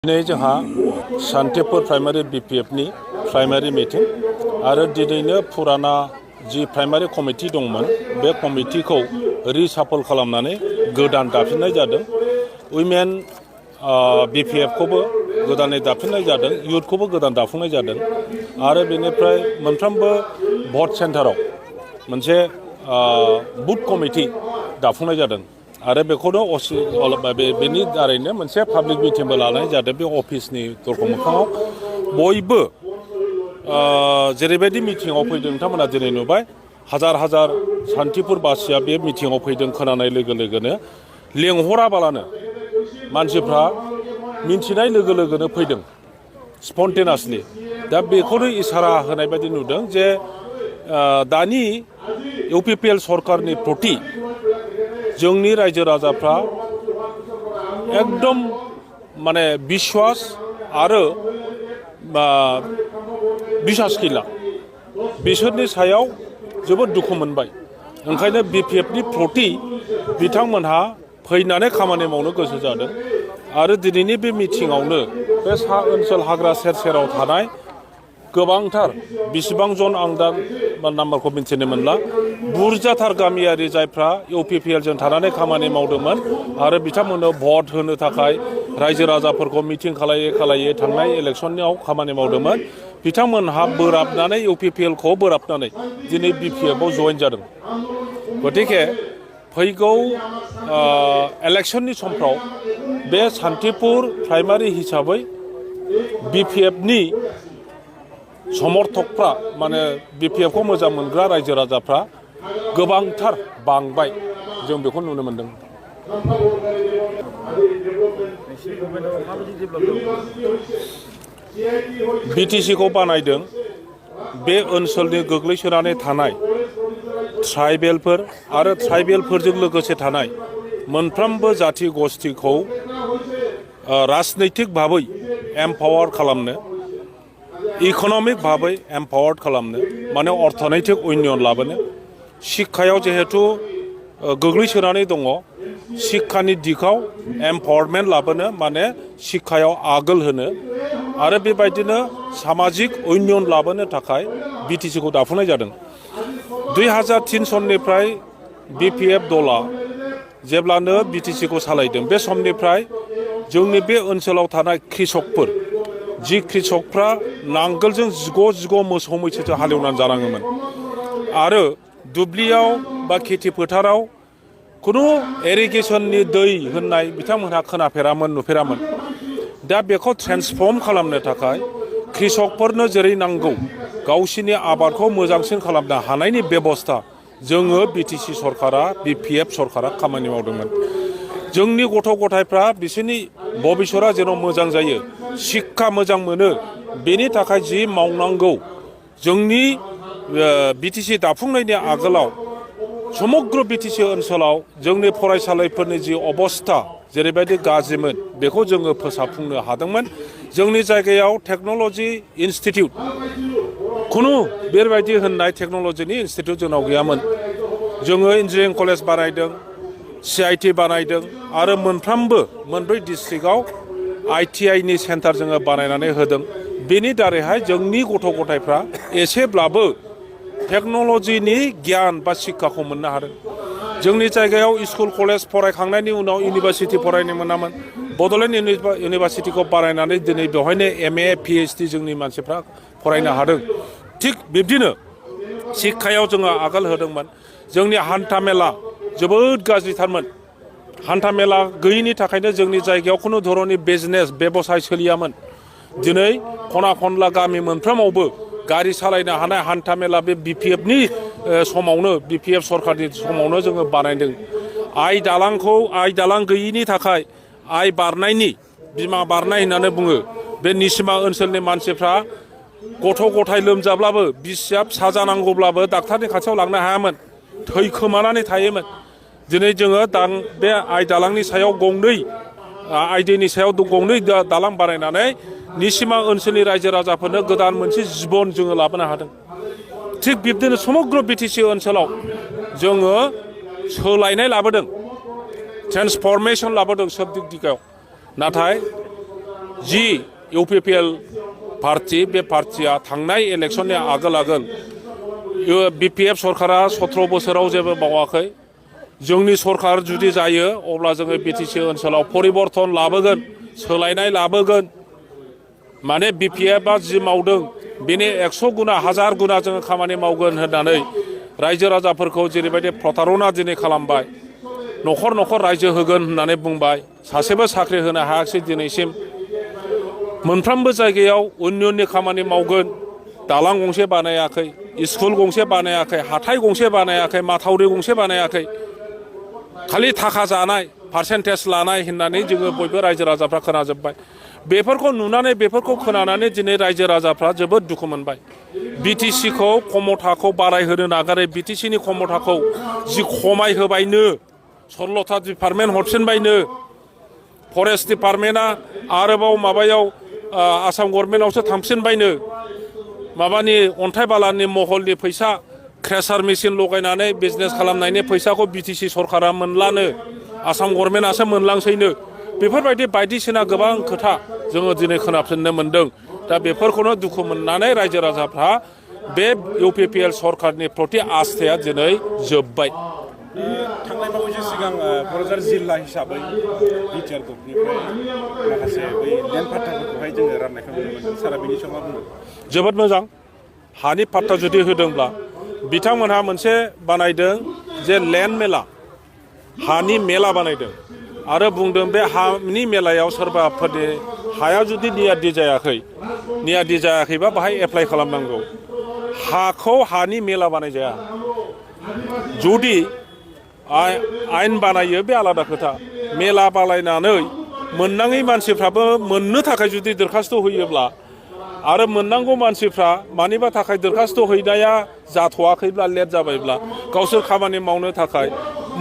दिनै जोंहा Santipur primary बिपिएफनि primary meeting आरो दिनैनो फुराना जि प्राइमारि कमिटि दंमोन बे कमिटिखौ रिसाफल खालामनानै गोदान दाफिननाय जादों। उइमेन बिपिएफखौबो गोदानै दाफिननाय जादों, इयुथखौबो गोदान दाफुंनाय जादों आरो बेनिफ्राय मोनफ्रोमबो भट सेन्टाराव मोनसे बुथ कमिटि दाफुंनाय जादों आरो बेखौनो बेनि दारैनो मोनसे पाब्लिक मिटिंबो लानाय जादों बे अफिसनि दरखं मोखाङाव। बयबो जेरैबायदि मिटिङाव फैदों नोंथांमोना दिनै नुबाय हाजार हाजार सान्तिपुर बासिया बे मिटिङाव फैदों। खोनानाय लोगो लोगोनो लेंहराबालानो मानसिफ्रा मिन्थिनाय लोगो लोगोनो फैदों स्पन्टेनासलि। दा बेखौनो इसारा होनाय बायदि नुदों जे दानि इउपिपिएल सरकारनि प्रति जोंनि रायजो राजाफ्रा एकदम माने बिश्वास आरो बिसास गैला, बिसोरनि सायाव जोबोद दुखु मोनबाय। ओंखायनो बिपिएफनि प्रति बिथांमोनहा फैनानै खामानि मावनो गोसो जादों आरो दिनैनि बे मिटिङावनो बे सा ओनसोल हाग्रा सेर सेराव थानाय गोबांथार बेसेबां जन आं दा नाम्बारखौ मिन्थिनो मोनला, बुरजाथार गामियारि जायफ्रा इउपिपिएलजों थानानै खामानि मावदोंमोन आरो बिथांमोननो भट होनो थाखाय रायजो राजाफोरखौ मिटिं खालायै थांनाय इलेक्सनाव खामानि मावदोंमोन, बिथांमोनहा बोराबनानै इउपिपिएलखौ बोराबनानै दिनै बिपिएफआव जइन जादों। गतिके फैगौ इलेक्सननि समफ्राव बे सान्तिपुर प्राइमारि हिसाबै बिपिएफनि समर्थकफ्रा माने बिपिएफखौ मोजां मोनग्रा रायजो राजाफ्रा गोबांथार बांबाय, जों बेखौ नुनो मोनदों। बिटिसिखौ बानायदों बे ओनसोलनि गोग्लैसोनानै थानाय ट्राइबेलफोर आरो ट्राइबेलफोरजों लोगोसे थानाय मोनफ्रोमबो जाथि गस्थिखौ राजनैतिक भाबै एम्पावार खालामनो, इक'नमिक भाबै एम्पावार्ड खालामनो, माने अर्थनैतिक उन्नयन लाबोनो, शिक्षायाव जिहेतु गोग्लैसोनानै दङ शिक्षानि दिगाव एम्पावारमेन्ट लाबोनो, माने शिक्षायाव आगोल होनो आरो बेबायदिनो सामाजिक उन्नयन लाबोनो थाखाय बिटिसिखौ दाफुंनाय जादों। 2003 सननिफ्राय बिपिएफ दला जेब्लानो बिटिसिखौ सालायदों बे समनिफ्राय जोंनि बे ओनसोलाव थानाय कृषकफोर, जि कृषकफ्रा नांगोलजों जिग' मोसौ मैसोजों हालेवनानै जानाङोमोन आरो दुब्लियाव बा खेथि फोथाराव खुनु इरिगेसननि दै होननाय बिथांमोनहा खोनाफेरामोन, नुफेरामोन। दा बेखौ ट्रेन्सफर्म खालामनो थाखाय कृषकफोरनो जेरै नांगौ गावसिनि आबादखौ मोजांसिन खालामनो हानायनि बेबस्था जोङो बिटिसि सरकारा, बिपिएफ सरकारा खामानि मावदोंमोन। जोंनि गथ' गथायफ्रा बिसोरनि भबिष्यतआ जेन' मोजां जायो, शिक्षा मोजां मोनो, बेनि थाखाय जि मावनांगौ जोंनि बिटिसि दाफुंनायनि आगोलाव समग्र बिटिसि ओनसोलाव जोंनि फरायसालिफोरनि जि अबस्था जेरैबायदि गाज्रिमोन बेखौ जोङो फोसाबफुंनो हादोंमोन। जोंनि जायगायाव टेक्न'लजि इन्सटिटिउट खुनु बेबायदि होननाय टेक्न'लजिनि इन्सटिटिउट जोंनाव गैयामोन। जोङो इन्जिनियारिं कलेज बानायदों, CIT बानायदों आरो मोनब्रै डिस्ट्रिक्टआव ITIनि सेन्टार जोङो बानायनानै होदों। बेनि दारैहाय जोंनि गथ' गथायफ्रा एसेब्लाबो टेक्न'लजिनि गियान बा शिक्षाखौ मोननो हादों। जोंनि जायगायाव स्कुल कलेज फरायखांनायनि उनाव इउनिभारसिटि फरायनो मोनामोन। बड'लेण्ड इउनिभारसिटिखौ बानायनानै दिनै बेवहायनो MA PhD जोंनि मानसिफ्रा फरायनो हादों। थिग बिब्दिनो शिक्षायाव जोङो आगोल होदोंमोन। जोंनि हान्था मेला जोबोद गाज्रिथारमोन। हान्था मेला गैयिनि थाखायनो जोंनि जायगायाव खुनु धरननि बिजनेस बेबसाय सोलियामोन। दिनै खना खनला गामि मोनफ्रोमावबो गारि सालायनो हानाय हान्था मेला बे बिपिएफनि समावनो, बिपिएफ सरकारनि समावनो जोङो बानायदों। आइ दालां गैयिनि थाखाय आइ बारनायनि, बिमा बारनाय होननानै बुङो, बे निसिमा ओनसोलनि मानसिफ्रा गथ' गथाय लोमजाब्लाबो बिसिया फिसा जानांगौब्लाबो डाक्टारनि खाथियाव लांनो हायामोन, थैखोमानानै थायोमोन। दिनै जोङो बे आइ दालांनि सायाव आइ दैनि सायाव गंनै दालां बानायनानै निसिमा ओनसोलनि रायजो राजाफोरनो गोदान मोनसे जिबन जोङो लाबोनो हादों। थिग बिब्दिनो समग्र बिटिसि ओनसोलाव जोङो सोलायनाय लाबोदों, ट्रेन्सफरमेसन लाबोदों सब दिगायाव। नाथाय जि UPPL पार्टी बे पार्टीया थांनाय इलेक्शननि आगोल BPF सरकारा 17 बोसोराव जेबो मावाखै जोंनि सरकार जुदि जायो अब्ला जोङो BTC ओनसोलाव परिबर्तन लाबोगोन सोलायनाय लाबोगोन माने BPFआ जि मावदों बेनि 100 गुना 1000 गुना जोङो खामानि मावगोन होननानै रायजो राजाफोरखौ जेरैबायदि प्रतारना दिनै खालामबाय नखर नखर रायजो होगोन होननानै बुंबाय सासेबो साख्रि होनो हायाखै दिनैसिम मोनफ्रोमबो जायगायाव उन्नयननि खामानि मावगोन दालां गंसे बानायाखै स्कुल गंसे बानायाखै हाथाय गंसे बानायाखै माथावरि गंसे बानायाखै खालि थाखा जानाय पार्सेन्टेज लानाय होननानै जोङो बयबो रायजो राजाफ्रा खोनाजोब्बाय बेफोरखौ नुनानै बेफोरखौ खोनानानै दिनै रायजो राजाफ्रा जोबोद दुखु मोनबाय BTCखौ खमथाखौ बारायहोनो नागारै BTCनि खमथाखौ जि खमायहोबायनो 16था डिपार्टमेन्ट हरफिनबायनो फरेस्ट डिपार्टमेन्टआ आरोबाव माबायाव आसाम गभर्नमेन्टआवसो थांफिनबायनो माबानि अन्थाइ बालानि महलनि फैसा क्रेसार मेसिन लगायनानै बिजनेस खालामनायनि फैसाखौ BTC सरकारा मोनलानो आसाम गभर्नमेन्टआसो मोनलांसैनो बेफोरबायदि बायदिसिना गोबां खोथा जोङो दिनै खोनाफिननो मोन्दों दा बेफोरखौनो दुखु मोननानै रायजो राजाफ्रा बे UPPL सरकारनि प्रति आस्थाया दिनै जोब्बाय थांनाय बावैसो सिगां क'क्राझार जिल्ला हिसाबै बिटिआर गभर्नमेन्टनिफ्राय माखासे बै लेन्ड पाट्टाफोरखौहाय जोङो राननायखौ नुनो मोनदों सारा बेनि सायाव मा बुङो जोबोद मोजां हानि पाट्टा जुदि होदोंब्ला बिथांमोनहा मोनसे बानायदों जे लेन्ड मेला हानि मेला बानायदों आरो बुंदों बे हानि मेलायाव सोरबाफोरनि हाया जुदि नियादि जायाखैबा बाहाय एप्लाइ खालामनांगौ हाखौ हानि मेला बानायजाया जुदि आयेन बानायो बे आलादा खोथा मेला बानायनानै मोननाङै मानसिफ्राबो मोननो थाखाय जुदि दरखास्त होयोब्ला आरो मोननांगौ मानसिफ्रा मानिबा थाखाय दरखास्त हैनाया जाथ'वाखैब्ला लेट जाबायब्ला गावसोर खामानि मावनो थाखाय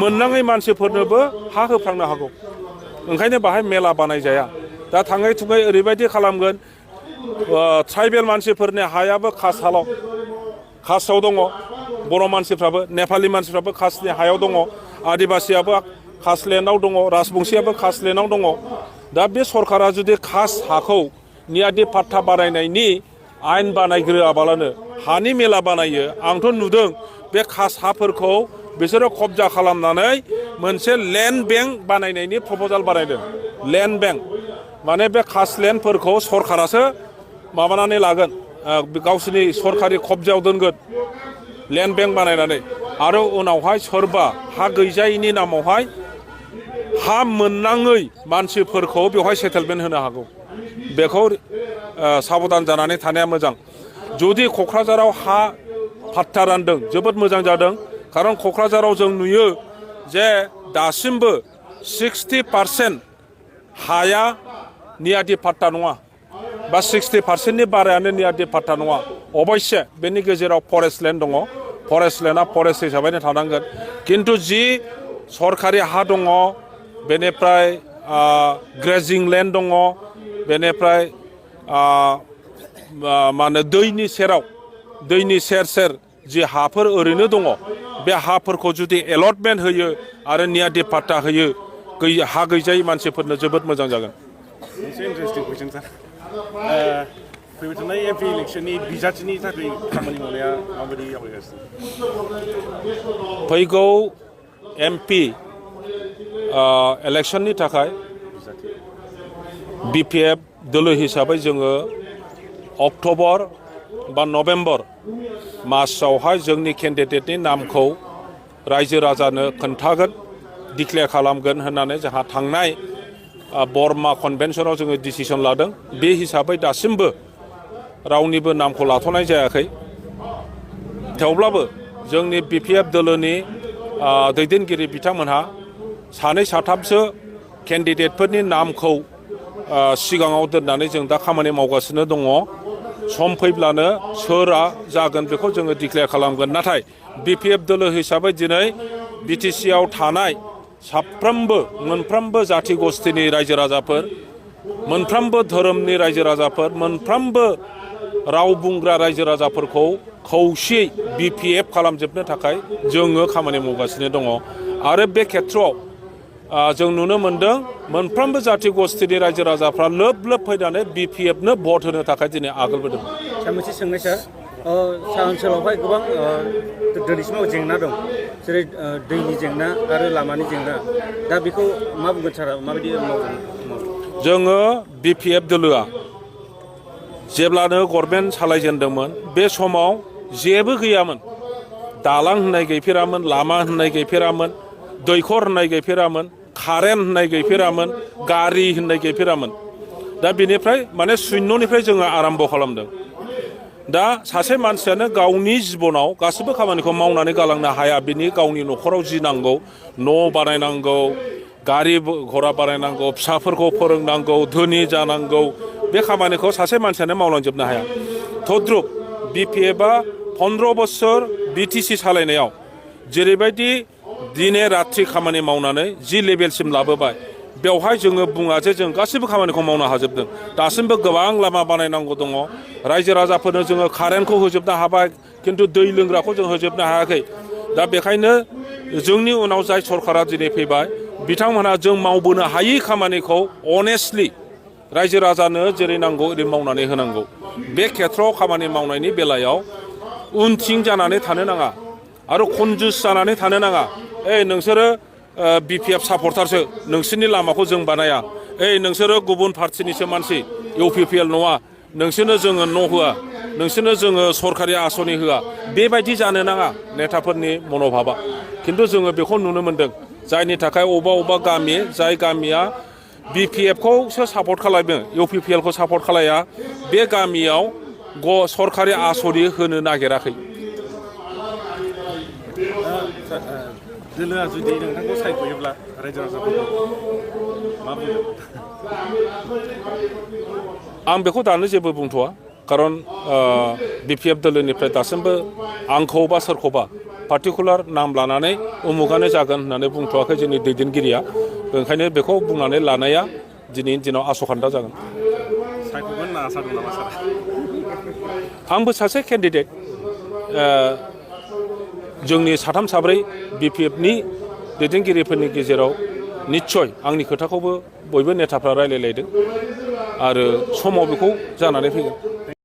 मोननाङै मानसिफोरनोबो हा होफ्रांनो हागौ ओंखायनो बाहाय मेला बानायजाया दा थाङै थुङै ओरैबायदि खालामगोन ट्राइबेल मानसिफोरनि हायाबो कास्टआव दङ बर' मानसिफ्राबो नेपालि मानसिफ्राबो कास्टनि हायाव दङ आदिबासियाबो कास्ट लेन्डआव दङ राजबंसियाबो कास्ट लेन्डआव दङ दा बे सरकारा जुदि कास्ट हाखौ नियादि पाट्टा बानायनायनि आयेन बानायग्रोआबालानो हानि मेला बानायो आंथ' नुदों बे कास्ट हाफोरखौ बिसोरो कब्जा खालामनानै मोनसे लेन्ड बेंक बानायनायनि प्रप'जाल बानायदों लेन्ड बेंक माने बे कास्ट लेन्डफोरखौ सरकारासो माबानानै लागोन गावसोरनि सरकारि कब्जायाव दोनगोन लेन्ड बेंक बानायनानै आरो उनावहाय सोरबा हा गैजायैनि नामावहाय हा मोननाङै मानसिफोरखौ बेवहाय सेटेलमेन्ट होनो हागौ बेखौ साबधान जानानै थानाया मोजां जुदि क'क्राझाराव हा पाट्टा रानदों जोबोद मोजां जादों खारन क'क्राझाराव जों नुयो जे दासिमबो 60% हाया नियादि पाट्टा नङा बा 60%नि बारायानो नियादि पाट्टा नङा अबयसे बेनि गेजेराव फरेस्ट लेन्ड दङ फरेस्ट लेन्डआ फरेस्ट हिसाबैनो थानांगोन खिन्थु जि सरकारि हा दङ बेनिफ्राय ग्रेजिं लेन्ड दङ बेनिफ्राय मा होनो दैनि सेर जि हाफोर ओरैनो दङ बे हाफोरखौ जुदि एलटमेन्ट होयो आरो नियादि पाट्टा होयो हा गैजायै मानसिफोरनो जोबोद मोजां जागोन मोनसे इन्टारेस्टिं कुइसन सार फैबाय थानाय MP इलेक्शननि बिजाथिनि थाखाय खामानि मावनाया माबायदि आवगायगासिनो फैगौ MP इलेक्शननि थाखाय BPF दोलो हिसाबै जोङो अक्ट'बर बा नभेम्बर मासावहाय जोंनि केन्डिडेटनि नामखौ रायजो राजानो खोन्थागोन डिक्लेयार खालामगोन होननानै जोंहा थांनाय बर्मा कनभेन्सनाव जोङो डिसिसन लादों बे हिसाबै दासिमबो रावनिबो नामखौ लाथ'नाय जायाखै थेवब्लाबो जोंनि BPF दोलोनि दैदेनगिरि बिथांमोनहा सानै साथामसो केन्डिडेटफोरनि नामखौ सिगाङाव दोननानै जों दा खामानि मावगासिनो दङ सम फैब्लानो सोरआ जागोन बेखौ जोङो डिक्लेयार खालामगोन नाथाय BPF दोलो हिसाबै दिनै BTCआव थानाय मोनफ्रोमबो जाथि गस्थिनि रायजो राजाफोर मोनफ्रोमबो धोरोमनि रायजो राजाफोर मोनफ्रोमबो राव बुंग्रा रायजो राजाफोरखौ खौसेयै BPF खालामजोबनो थाखाय जोङो खामानि मावगासिनो दङ आरो बे खेथ्रआव जों नुनो मोन्दों मोनफ्रोमबो जाथि गस्थिनि रायजो राजाफ्रा लोब लोब फैनानै BPFनो भट होनो थाखाय दिनै आगोलबोदों। सार मोनसे सोंनाय सार सा ओनसोलावहाय गोबां दिनैसिमाव जेंना दं जेरै दैनि जेंना आरो लामानि जेंना दा बेखौ मा बुंगोन सारा माबायदि मावगोन? जोङो BPF दोलोआ जेब्लानो गभर्नमेन्ट सालायजेनदोंमोन बे समाव जेबो गैयामोन। दालां होननाय गैफेरामोन, लामा होननाय गैफेरामोन, दैखर होननाय गैफेरामोन, कारेन्ट होननाय गैफेरामोन, गारि होननाय गैफेरामोन। दा बेनिफ्राय माने शून्यनिफ्राय जोङो आराम्भ खालामदों। दा सासे मानसियानो गावनि जिबनाव गासिबो खामानिखौ मावनानै गालांनो हाया। बिनि गावनि न'खराव जि नांगौ, न' बानायनांगौ, गारि घरा बानायनांगौ, फिसाफोरखौ फोरोंनांगौ, धोनि जानांगौ, बे खामानिखौ सासे मानसियानो मावलांजोबनो हाया। तद्रुप BPFआ 15 बोसोर BTC सालायनायाव जेरैबायदि दिने रात्रि खामानि मावनानै जि लेभेलसिम लाबोबाय, बेवहाय जोङो बुङा जे जों गासैबो खामानिखौ मावनो हाजोबदों। दासिमबो गोबां लामा बानायनांगौ दङ। रायजो राजाफोरनो जोङो कारेन्टखौ होजोबनो हाबाय, खिन्थु दै लोंग्राखौ जों होजोबनो हायाखै। दा बेखायनो जोंनि उनाव जाय सरकारा दिनै फैबाय, बिथांमोनहा जों मावबोनो हायि खामानिखौ अनेस्टलि रायजो राजानो जेरै नांगौ ओरै मावनानै होनांगौ। बे खेथ्रआव खामानि मावनायनि बेलायाव उनथिं जानानै थानो नाङा आरो कनजुस जानानै थानो नाङा। नोंसोरो BPF सापर्टारसो, नोंसोरनि लामाखौ जों बानाया। नोंसोरो गुबुन पार्टिनिसो मानसि, UPPL नङा, नोंसोरनो जोङो न' होआ, नोंसोरनो जोङो सरकारि आसनि होआ। बेबायदि जानो नाङा नेताफोरनि मन'भाबा। खिन्थु जोङो बेखौ नुनो मोन्दों, जायनि थाखाय अबेबा गामि, जाय गामिया BPFखौसो सापर्ट खालामो, UPPLखौ सापर्ट खालाया, बे गामियाव सरकारि आसनि होनो नागिराखै। दोलोआ जुदि नोंथांखौ सायख'योब्ला रायजो राजाफोरखौ मा बुंगोन? आं बेखौ दानो जेबो बुंथ'आ, खारन BPF दोलोनिफ्राय दासिमबो आंखौ बा सोरखौबा पार्टिकुलार नाम लानानै उमुगानो जागोन होननानै बुंथ'वाखै जोंनि दैदेनगिरिया। ओंखायनो बेखौ बुंनानै लानाया दिनैनि दिनाव आसखान्दा जागोन। सायख'गोन होनना आसा दं नामा सार? आंबो सासे केन्डिडेट। जोंनि साथाम साब्रै BPFनि दैदेनगिरिफोरनि गेजेराव निस्सय आंनि खोथाखौबो बयबो नेताफ्रा रायलायलायदों आरो समाव बेखौ जानानै फैगोन।